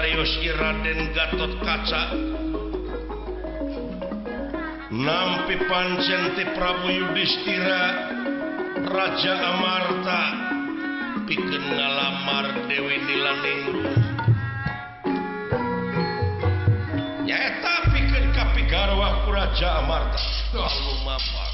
Cararios Raden Gatot Kaca nampi pancen ti Prabu Yudhistira Raja Amarta pikeun ngalamar Dewi Nilaningrum nyaeta pikeun kapigarwah ku Raja Amarta lumampah.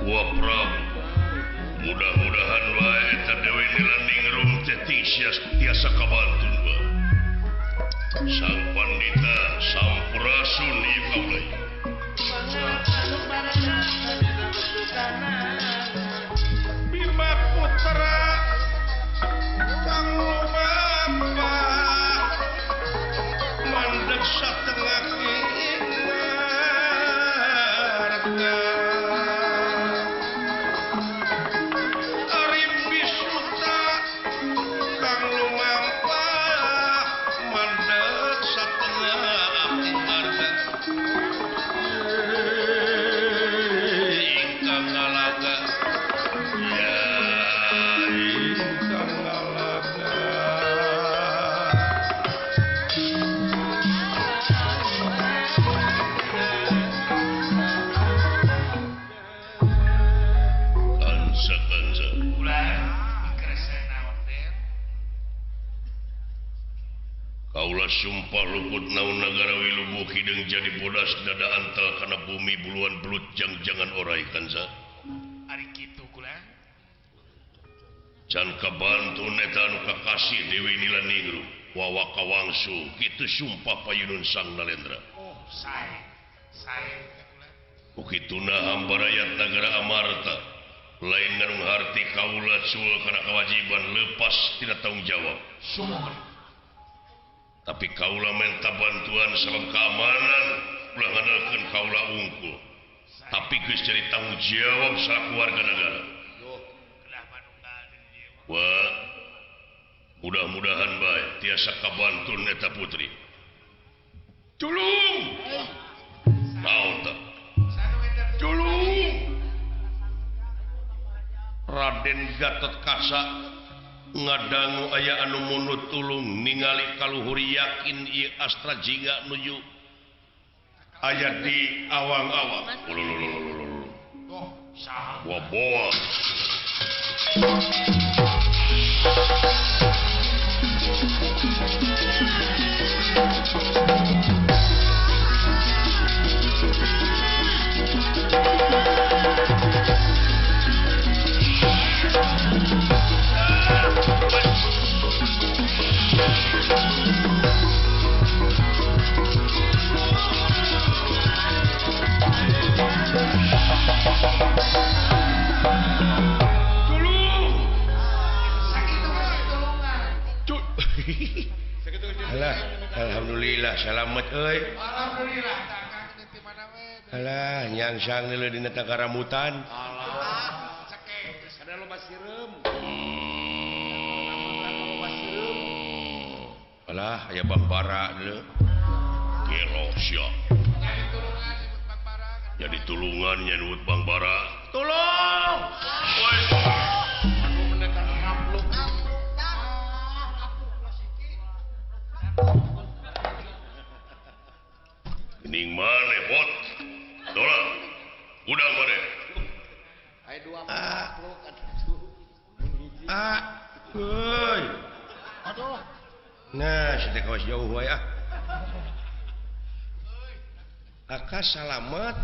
Wah Prabu, mudah-mudahan wae eta Dewi Nilaningrum teh tiasa kabantu bae. Sang Pandita sampurasun ieu kaula. Bima Putra kang lumampak mandeg satengah marga. Ari Bisuta kang lumampak mandeg satengah marga. Ingkang ngalaga ya ingkang ngalaga. Kansa-kansa kaula sumpah luput naun nagara wilubuh hideung jadi bodas dada antal kana bumi buluan belut jang-jangan orai kansa. Ari kitu kula. Can kabantu eta anu kakasih Dewi Nilaningrum wawa kawangsu kitu sumpah payunun Sang Nalendra. Oh, sae. Sae kula. Ku kituna hamba rakyat nagara Amarta lain ngarung harti kaula cul kana kewajiban lepas tidak tanggung jawab. Sumur. Tapi kaula minta bantuan sabab keamanan ulah ngandalkeun kaula unggul. Tapi geus jadi tanggung jawab salaku warga negara. Wah, mudah-mudahan bae tiasa kabantun eta putri. Tulung! Naon tah? Tulung! Raden Gatot Kaca ngadangu aya anu munut tulung ningali kaluhur yakin ieu Astra Jingga nuju aya di awang-awang. Wah boa. Alah, alhamdulillah selamat euy. Alhamdulillah tangkang di mana we. Alah, nyangsang deuleu dina tangkaramutan. Alah, cekek ada loba sireum. Alah, aya bambara deuleu. Gelo sia. Jadi tulungan nyebut Bang Bara. Tolong. Woi. Gening maneh bot. Tolong. Udang maneh. Aya dua mapluk atuh. Ah. Heuy. Aduh. Nah, si teh kawas jauh wae ah. Aka salamet.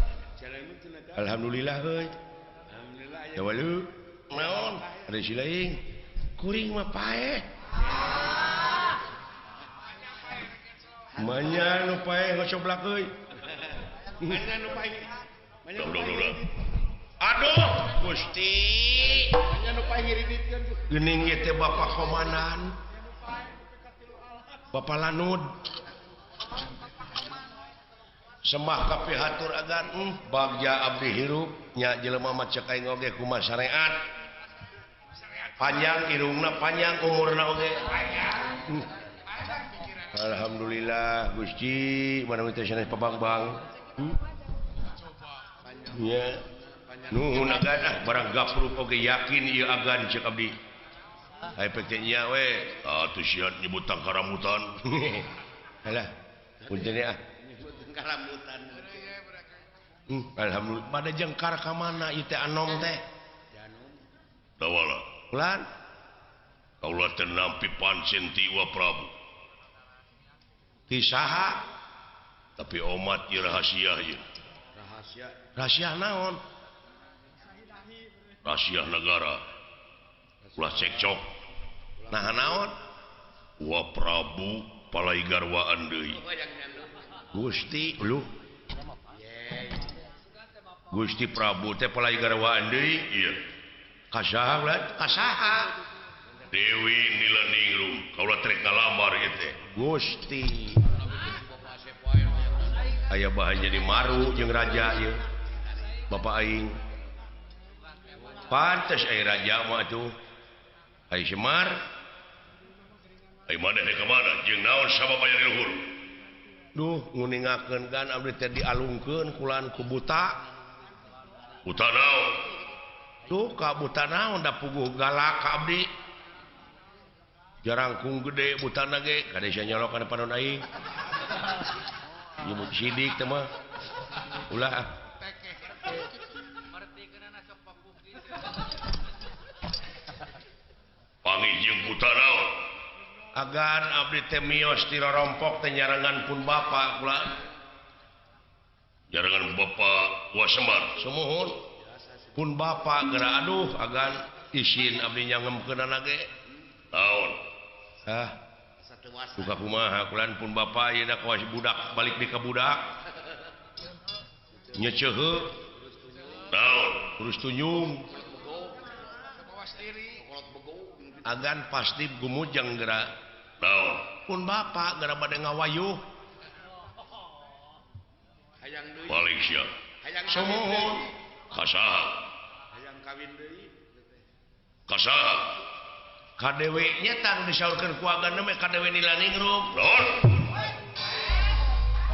Alhamdulillah heuy. Alhamdulillah aya. Walu. Naon? Ada si lain. Kuring mah paeh. Manya nu paeh ngocoblak euy. Manya nu paeh. Aduh, Gusti. Manya nu paeh ngiriditkeun. Geuning ieu teh Bapak Komandan. Bapak Lanud. Sembah kapihatur agan bagja abdi hirup nya jelema mah cek aing oge kumaha syariat. Panjang irungna panjang umurna oge. Panjang. Alhamdulillah Gusti mana teh sanes pabangbang. Nya. Nuhun agan ah barang gapruk oge yakin ieu agan cek abdi. Ai pek nya we. Atuh sia nyebut tangkaramutan. Halah, punten ah. Karamutan. Alhamdulillah pada jengkar ka mana ieu teh anom teh? Tawala. Ulan. Kaula teh nampi pancen ti Wa Prabu. Ti saha? Tapi omat ieu rahasia ieu. Rahasia. Rahasia naon? Rahasia negara. Ulah cekcok. Nah naon? Wa Prabu palai garwaan deui. Gusti lu Gusti Prabu teh palai garwaan deui ieu kasaha ulah kasaha Dewi Nilaningrum kaula trek ngalamar ieu teh Gusti aya bahan jadi maru jeung raja ieu Bapak aing pantes aya raja mah atuh ai Semar ai maneh ka mana jeung naon sabab aya di luhur. Duh nguningakeun gan abdi teh dialungkeun kulan ku buta. Buta naon? Duh ka buta naon da puguh galak ka abdi. Jarangkung gede butana ge kade sia nyolok kana panon aing. Nyebut sidik teh mah. Ulah. Panggih jeung buta naon? Agan abdi teh mios ti rorompok teh nyarengan pun bapa kula. Nyarengan bapa Wa Semar. Sumuhun. Pun bapa geura aduh agan isin abdi nyangemkeunana ge. Naon? Hah? Duka kumaha kulan pun bapa ieu da kawas budak balik di ka budak. Nyeceuheu. Naon? Terus tunjung. Agan pasti gumujeng geura. Naon? Pun bapa geura bade ngawayuh. Hayang deui. Balik sia. Hayang sumuhun. Kasaha? Hayang kawin deui. Kasaha? Ka Dewi nya tang disaurkeun ku agan mah ka Dewi Nilaningrum. Naon?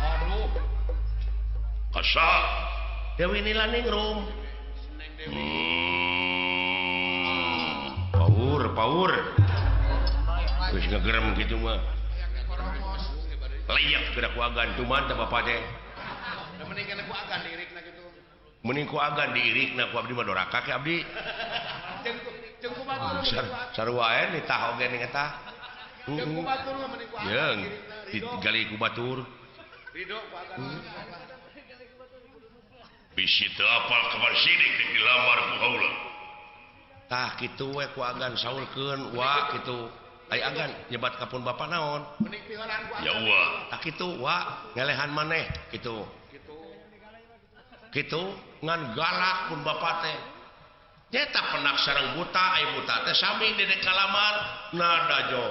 Aduh. Kasaha? Dewi Nilaningrum. Paur, paur. Geus ngegerem kitu mah. Layak geura ku agan cuman teh bapa teh. Mending kana ku agan diirikna kitu. Mending ku agan diirikna ku abdi mah doraka ke abdi. Jeung ku batur. Sarua ae nitah oge ning eta. Jeung ku batur mah mending ku agan. Jeung digali ku batur. Ridho ku agan. Bisi teu apal kabar sidik rek dilamar ku kaula. Tah kitu we ku agan saulkeun wa kitu. Ai agan nyebat ka pun bapa naon? Ya wa. Tah kitu wa ngelehan maneh kitu. Kitu ngan galak pun bapa teh. Nyeta penak sareng buta ai buta teh sami dedek kalamar nada jo.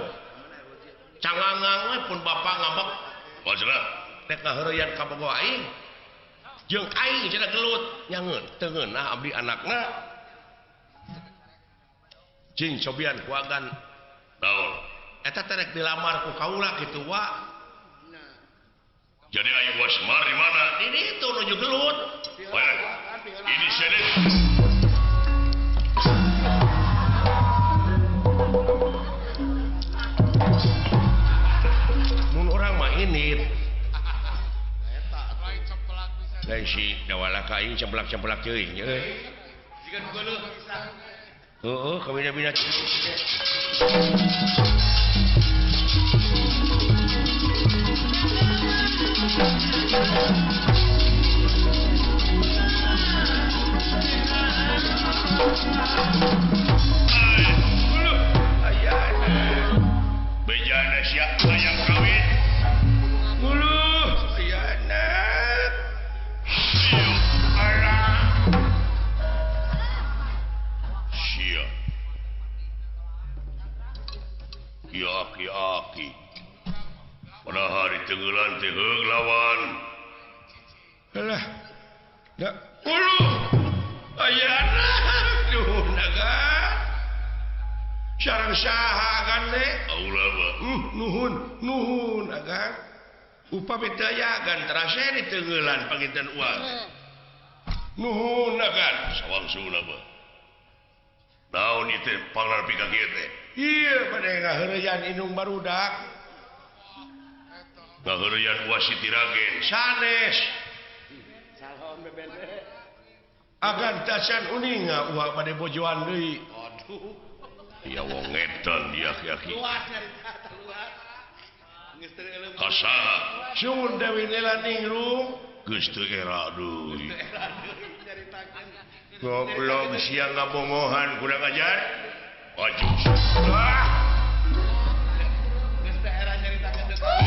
Cangangang we pun bapa ngambek. Wajra rek ngaheureyan ka bogo aing. Jeung aing cenah gelut nyangeun teu ngeunah abdi anakna. Cing cobian ku agan naon eta teh rek dilamar ku kaula kitu wa. Jadi ayo Semar di mana? Di ditu nuju gelut. Ini sini. Mun urang mah ini. Lain si dawala ka aing cemplak-cemplak teuing euy. Jiga nu geuleuh bisa. Heeh, kabina-bina. Bejana siap hayang kawin. Uluh, ayana. Sia. Ki aki-aki. Pada hari tenggelan teh heug lawan. Alah. Da uluh. Ayana. Nuhun aga. Sareng saha agan teh? Aula mah. Nuhun, nuhun agan. Upami teu aya agan terase ditenggelan panginten uang. Nuhun agan, sawangsulna mah. Naon ieu teh panglar pika kieu teh? Ieu bade ngaheureyan indung barudak. Ngaheureyan uas Siti Ragen sanes. Calon bebene. Agan tacan uninga uak bade bojoan deui. Aduh. Ya wong edan dia aki-aki. Luas nyarita luas. Geus teu elem. Kasaha? Sun Dewi Nila Ningrum geus teu era deui. Goblok sia ngabongohan kurang ajar. Maju. Ah. Geus teu era nyaritakeun deui.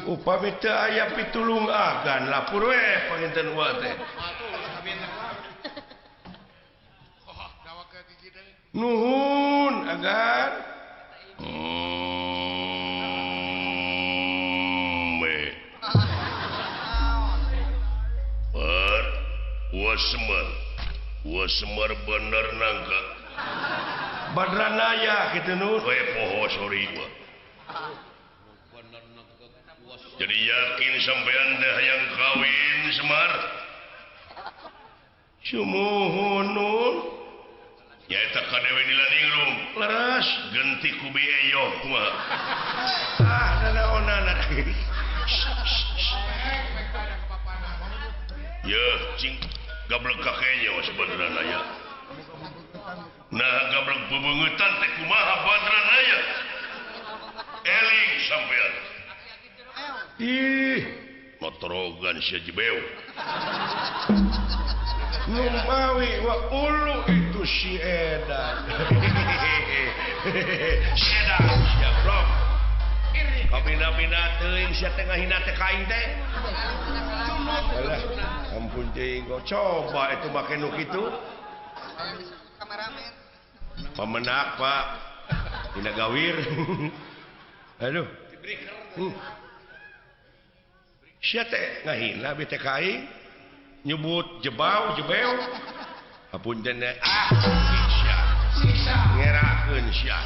Upami teu aya pitulung agan lapur we panginten uwa teh. Nuhun agan. Ber, wa Semar bener nangka. Badranaya kitu nu. We poho sorry wa. Jadi yakin sampean dah yang kawin Semar? Sumuhun nun. Nyaeta ka Dewi Nila Ningrum. Leres genti ku bi eyoh kumaha. Ah, nanaonana. Yeuh, cing gablek ka kenyo sebenarna aya. Nah, gablek bebeungeutan teh kumaha badran aya. Eling sampean. Ih, motorogan sia jebeu. Numawi wa ulu itu si edan. Si edan sia blok. Kabina-bina teuing sia teh ngahina teh ka aing teh. Alah, ampun teuing coba itu make nu kitu. Kameramen. Pamenak, Pak. Dina gawir. Aduh. Sia teh ngahina bi teh ka aing. Nyebut jebau jebeu. Apunten teh. Ah, sia. Siksa. Ngerakeun sia.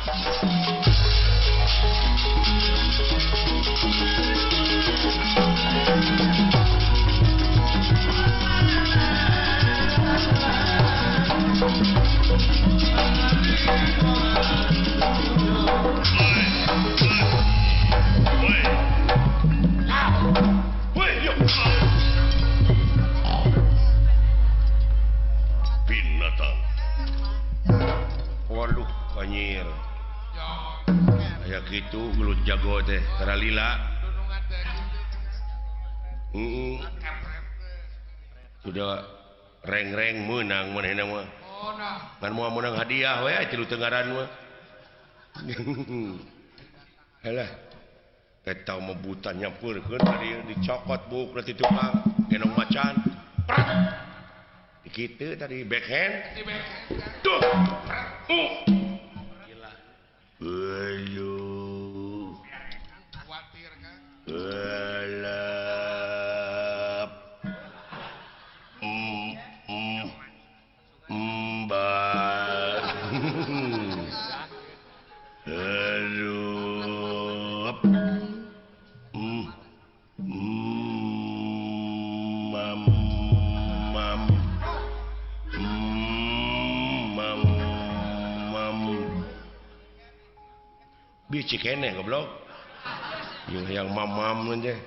Binatang. Waduh, anjir. Aya kitu gelut jago teh karalila. Sudah reng-reng meunang manehna mah. Ngan moal meunang hadiah we tilu tenggaran mah. Halah. Eta mebutan nyampeurkeun tadi dicokot buuk ti tukang gendong macan. Prat. Kitu tadi backhand. Tuh. Gila. Ayo. Khawatir kan? Elap. Mbak. Mam mam mam mam biji keneh goblok. Yung hayang mamam teh.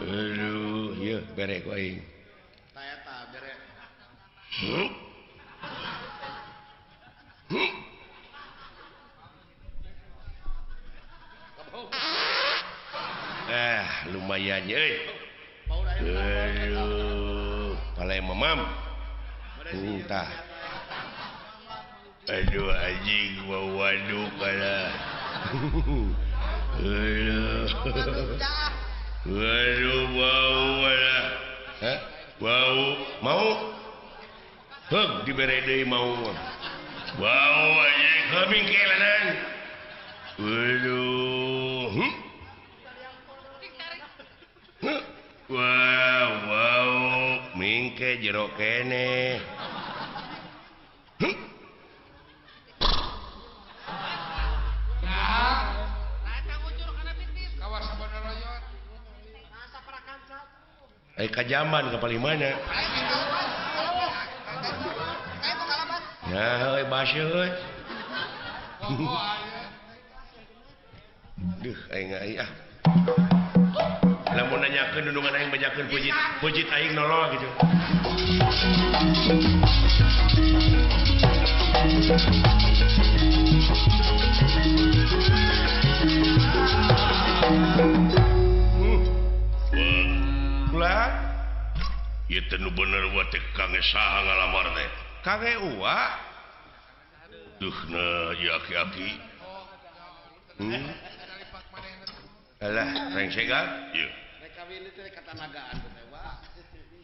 Aduh, ieu bere ku aing. Ta eta bere. Lumayan euy. Aduh, palai mamam. Entah. Aduh anjing bau waduk kana. Aduh. Aduh bau kana. Hah? Bau mau? Heug dibere deui mau. Bau anjing heuh mingkelanan. Aduh. Wow, wow, mingke jero kene. Eh kajaman ke paling mana? Ya, euy baseuh euy. Duh, aing ah. Lamun nanyakeun dundungan aing bajakeun pujit, pujit aing nolol gitu. Kula ieu teh nu bener wa teh kange saha ngalamar teh? Kange uwa. Duh na ieu aki-aki. Alah, rengsegan? Ieu.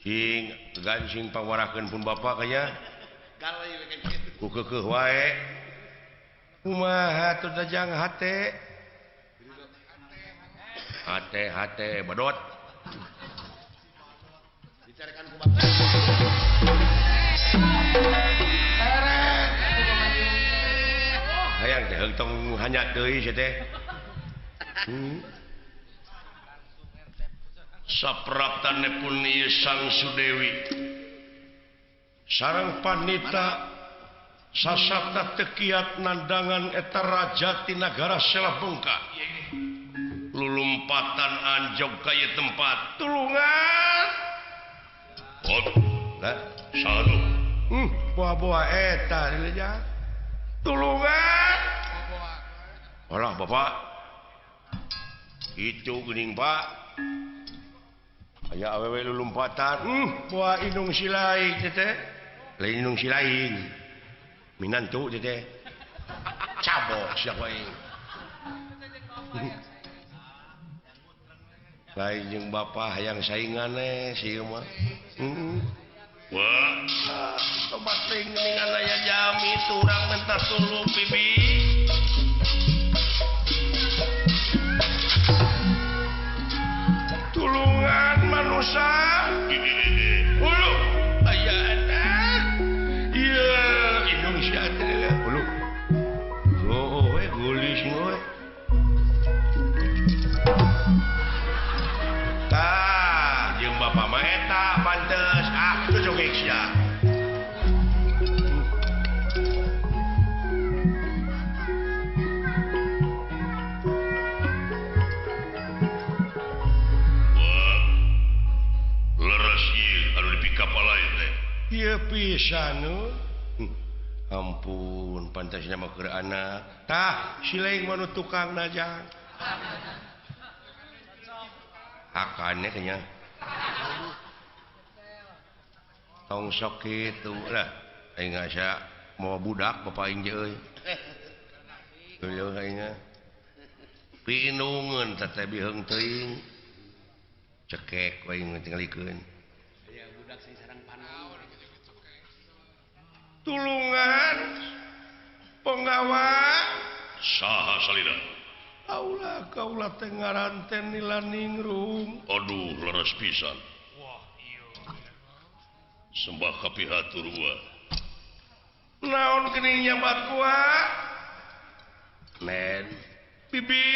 Sing gancing pangwarakeun pun bapak kaya ku keukeuh wae. Kumaha atuh dajang hate? Hate hate badot. Dicarikan ku bapak. Hayang teh heung tong hanyat deui sia teh. Sapraptane pun ieu Sang Sudewi sareng panita sasapta tekiat nandangan eta raja ti nagara Selabengka lulumpatan anjog ka ieu tempat tulungan. Oh, lah sadu. Boa-boa eta dileja. Tulungan. Alah bapak. Itu geuning Pak. Aya awewe lulumpatan, boa indung silaing teh teh. Lain indung silaing. Minantu teh teh. Cabok sia ku aing. Lain jeung bapa hayang saingan eh si ieu mah. Wah, tobat teuing geuningan aya jami turang minta tulung bibi. Tulungan manusia. Ulu aya anak. Ieu indung sia teh ulu. Oh, we geulis we. Tah, jeung bapa mah eta pantes. Ah, teu jogek sia. Ieu pisan ampun pantasna mah keur anak. Tah, si lain mah nu tukang najang. Hakane nya. Tong sok kitu lah. Aing asa mawa budak bapa aing ge euy. Leuh aing mah. Piinungeun teh biheung teuing. Cekek we aing tingalikeun. Tulungan penggawa saha salira. Aula kaula teh ngaran teh Nilaningrum. Aduh leres pisan. Wah ieu. Sembah kapihatur wa. Naon geuning nyabat gua? Nen. Bibi.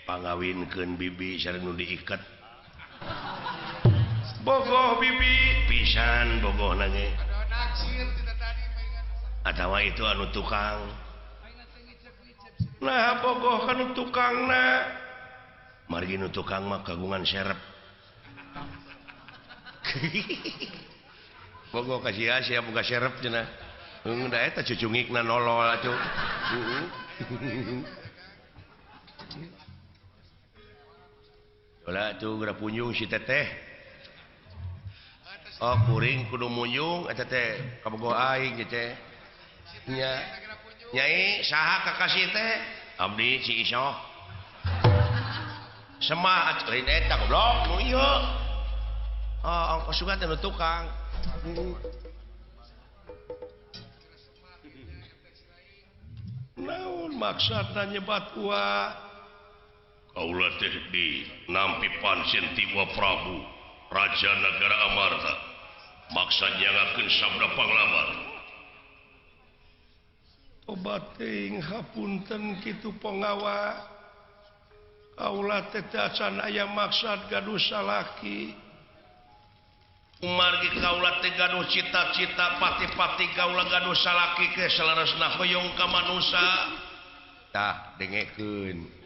Pangawinkeun bibi sareng nu diiket. Bogoh bibi pisan bogohna ge. Atawa itu anu tukang. Nah bogoh kanu tukangna. Margi nu tukang mah kagungan serep. Bogoh ka sia sia boga serep cenah. Heung da eta cucungikna nolol atuh. Ulah tuh geura punjung si teteh. Oh kuring kudu munjung eta teh kabogoh aing teh. Nya. Nyai saha kakasih teh? Abdi si Isoh. Semah lain eta goblok nu ieu. Oh ongkos sugan teh nu tukang. Naon maksudna nyebat ua? Kaula teh di nampi pancen ti Wa Prabu Raja Nagara Amarta maksa nyangakeun sabda panglamar. Tobat teuing hapunten kitu pangawa. Kaula teh acan aya maksad gaduh salaki. Margi kaula teh gaduh cita-cita pati-pati kaula gaduh salaki ke saleresna hoyong ka manusa. Tah dengekeun.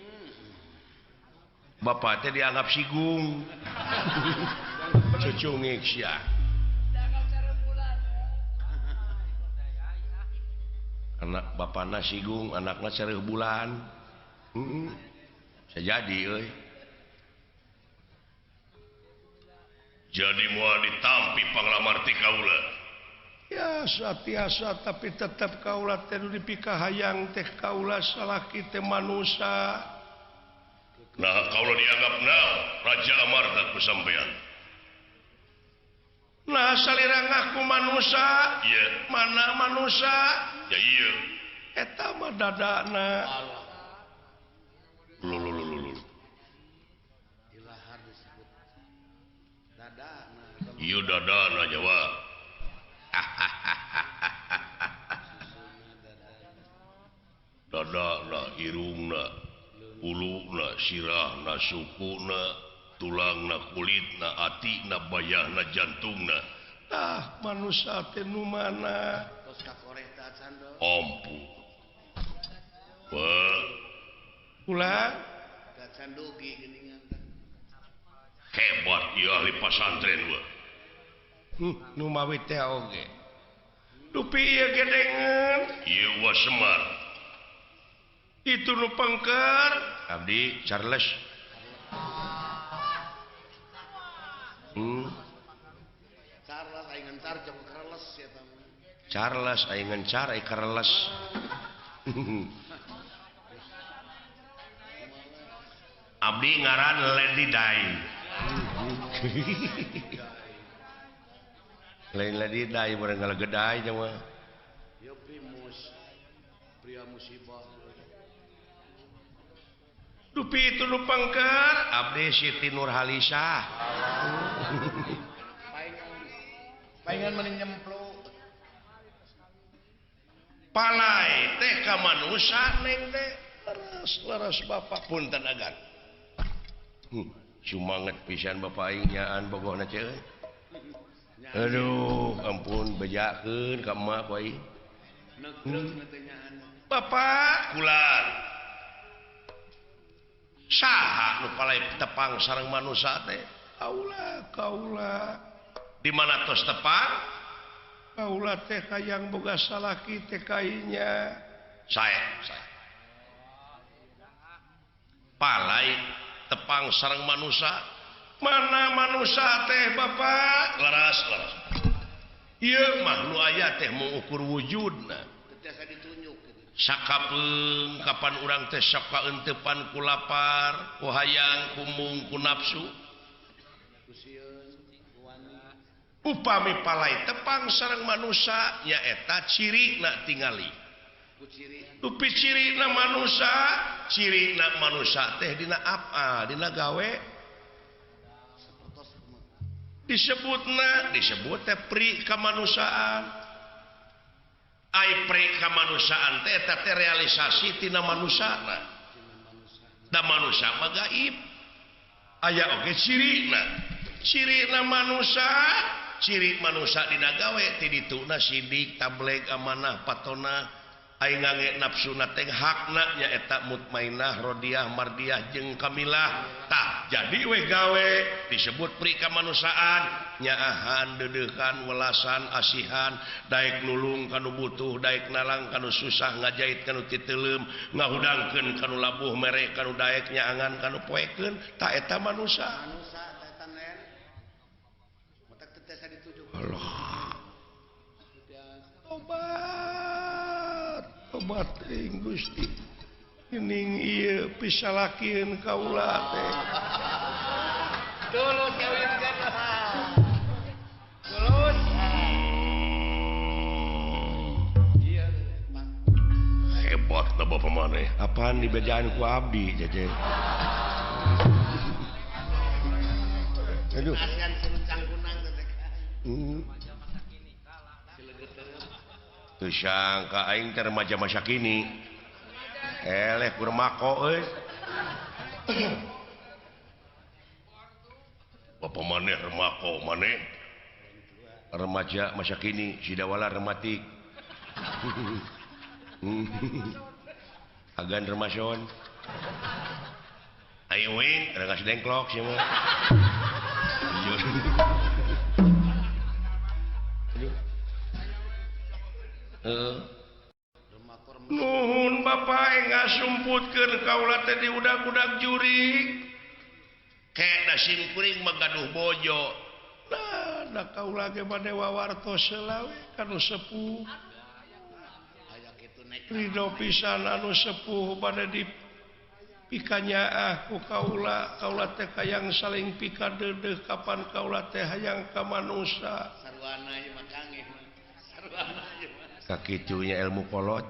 Bapak teh dianggap sigung. Cucungik sia. Anak bapana sigung, anakna sareuh bulan. Bisa jadi euy. Jadi moal ditampi panglamar ti kaula. Ya satiasa tapi tetep kaula teh nu dipikahayang teh kaula salaki teh manusa. Nah kaula dianggap naon Raja Amarta ku sampean. Nah salira ngaku manusa, ieu mana manusa? Ya ieu. Eta mah dadana. Lulululul. Ilahar disebut dadana. Ieu dadana Jawa. Dadana irungna, uluna, sirahna, sukuna, tulangna, kulitna, atina, bayahna, jantungna. Tah manusa teh nu mana? Tos kakoreh teh acan do. Ampuh. Wah. Ulah acan dugi geuningan teh. Hebat ieu ahli pasantren we. Nu mawi teh oge. Dupi ieu gedengeun. Ieu wa Semar. Itu nu pengker abdi Charles. Charles aing ngencar jeung Carles eta mah. Charles aing ngencar ai Carles. Abdi ngaran Lady Di. Lain Lady Di bareng ngalegedai nya mah. Ieu primus. Pria musibah. Dupi itu nu pengker abdi Siti Nurhalisah. Paingan mending nyemplung. Palai teh ka manusa neng teh leres leres bapak punten agan. Sumanget pisan bapak aing nyaan bogohna ceu. Aduh, ampun bejakeun ka emak ku aing. Bapak kulan. Saha nu palai tepang sareng manusa teh? Kaula, kaula. Di mana tos tepang? Kaula teh hayang boga salaki teh kainya. Sae, sae. Palai tepang sareng manusa. Mana manusa teh bapak? Leres, leres. Ieu mah nu aya teh mengukur wujudna. Teu ditunjuk. Sakapeung kapan urang teh sok kaeunteupan ku lapar, ku hayang, ku mung, ku nafsu. Upami palai tepang sareng manusa nyaeta cirina tingali. Dupi cirina manusa, cirina manusa teh dina apa, dina gawe. Disebutna, disebut teh pri kamanusiaan. Ai pri kamanusiaan teh eta teh realisasi tina manusana. Da manusia mah gaib. Aya oge cirina. Cirina manusia, ciri manusia dina gawe ti dituna sidik, tableg, amanah, patona. Aing ngange nafsuna teh hakna nyaeta mutmainah, rodiah, mardiah jeung kamilah. Tah jadi we gawe disebut pri kamanusiaan, nyaahan, deudeuhan, welasan, asihan, daek nulung kanu butuh, daek nalang kanu susah, ngajait kanu titeuleum, ngahudangkeun kanu labuh, mere kanu daek, nyaangan kanu poekeun, tah eta manusia. Allah. Tobat. Tobat ing Gusti. Ining ieu pisalakieun kaula teh. Tulus kawinkeun. Tulus. Iya. Hebat da bapa maneh. Apaan dibejaan ku abdi jeje. Aduh. Asian sirucang kunang teh. Teu sangka aing teh remaja masa kini. Eleh kur mako euy. Bapa maneh remako maneh. Remaja masa kini sidawala rematik. Agan remason. Ayo wing, rengas dengklok sia mah. Nuhun Bapak ngasumputkeun kaula teh di udag-udag jurig. Kena sim kuring mah gaduh bojo. Nah, da kaula ge bade wawartos heula we kanu sepuh. Ridho pisan anu sepuh bade di pikanyaah ku kaula, kaula teh hayang saling pikadeudeuh kapan kaula teh hayang ka manusa. Sarwana ieu mah kangge. Sarwana ieu mah. Kakitunya ilmu kolot.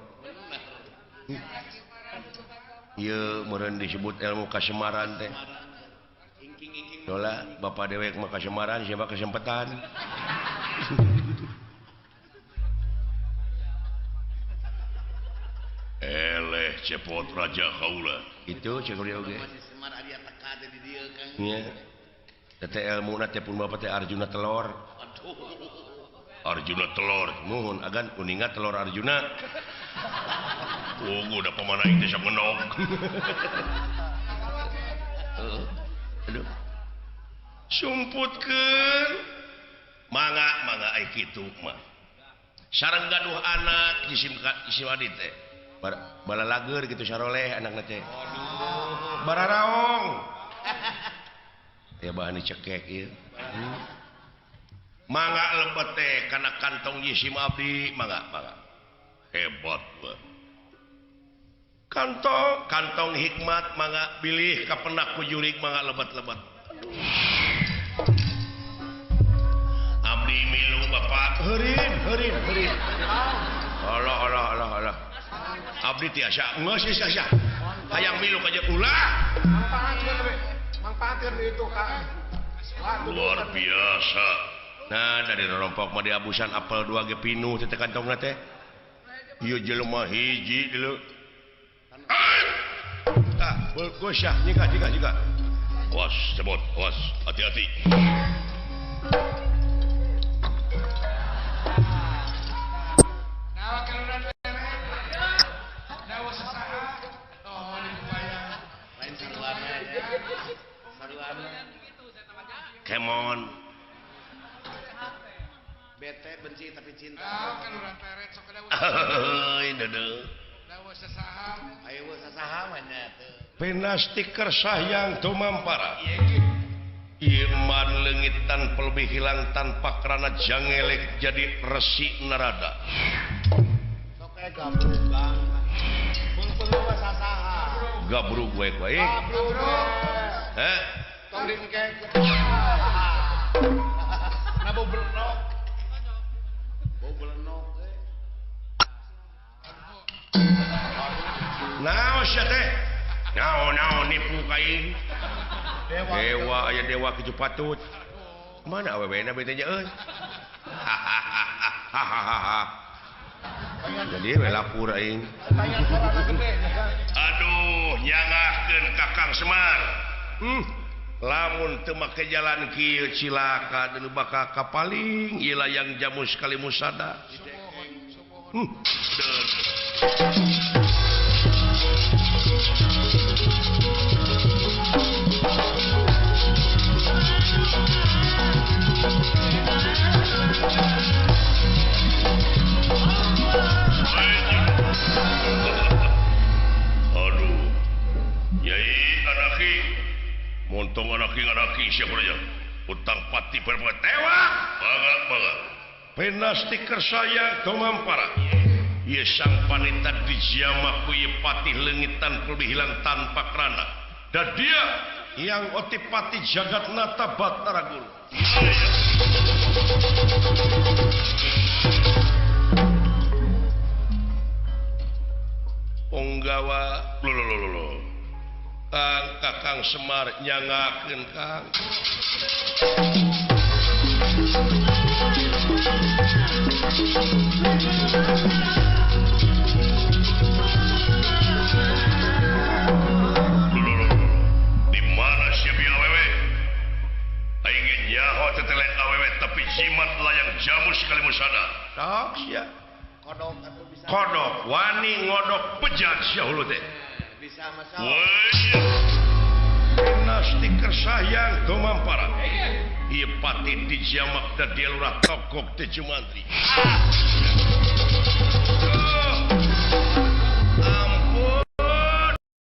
Ieu meureun disebut ilmu kasemaran teh. Dola bapak dewek mah kasemaran siapa kesempetan. Eleh cepot raja kaula. Itu cek dia oge. Nya. Teh ilmuna teh pun bapak teh Arjuna telor. Arjuna telor, nuhun agan kuninga telor Arjuna. Oh, udah pemana itu sok ngenog. Aduh. Sumputkeun mangga mangga ai kitu mah. Sareng gaduh anak jisim jisim adi teh. Balalager gitu saroleh anakna teh. Waduh. Bararaong. Ya bahan dicekek ieu. Mangga lebet teh kana kantong jisim abdi, mangga mangga. Hebat mah. Kantong kantong hikmat mangga bilih kapenak ku jurig mangga lebet-lebet. Abdi milu bapak heurin heurin heurin. Allah Allah Allah Allah. Abdi tiasa geus sia. Hayang milu ka ulah. Mangpaatkeun itu ka. Luar biasa. Nah dari rompok mah diabusan apel 2 ge pinuh teh kantongna teh. Ieu jelema hiji deuleu. Tah, geus sia, nyika nyika nyika. Awas, cebot, awas, hati-hati. Kemon. Bete benci tapi cinta. Pinasti kersah tumampara Iman leungit tanpa lebih hilang tanpa kerana jangelek jadi resi narada. Gabrug we wae. Heh. Naon sia teh? Naon-naon nipu ka aing. Dewa aya dewa kitu patut. Mana awewena bete nya euy. Hahaha. Jadi we lapur aing. Aduh, nyangahkeun Kakang Semar. Lamun teu make jalan kieu cilaka deui bakal kapaling ieu layang jamus kali musada. Aduh, Yai anaki, montong anaki anaki siapa aja, utang pati berbuat tewak, banget banget. Penasti kersaya tomampara, ye sang panita dijamak ku ye patih lengitan hilang tanpa kerana. Dan dia yang otipati jagat nata Batara Guru. Ponggawa lho Kang Kakang Semar nyangakeun Kang. Di mana siap ieu awewe? Aing ge nyaho tetelen awewe tapi jimat layang jamus kali musada. Tok sia. Kodok atuh bisa. Kodok wani ngodok bejat sia hulu teh. Bisa masa. Nasti kersayang tumampara. Ieu pati dijamak da dia lurah tokok teh jumantri.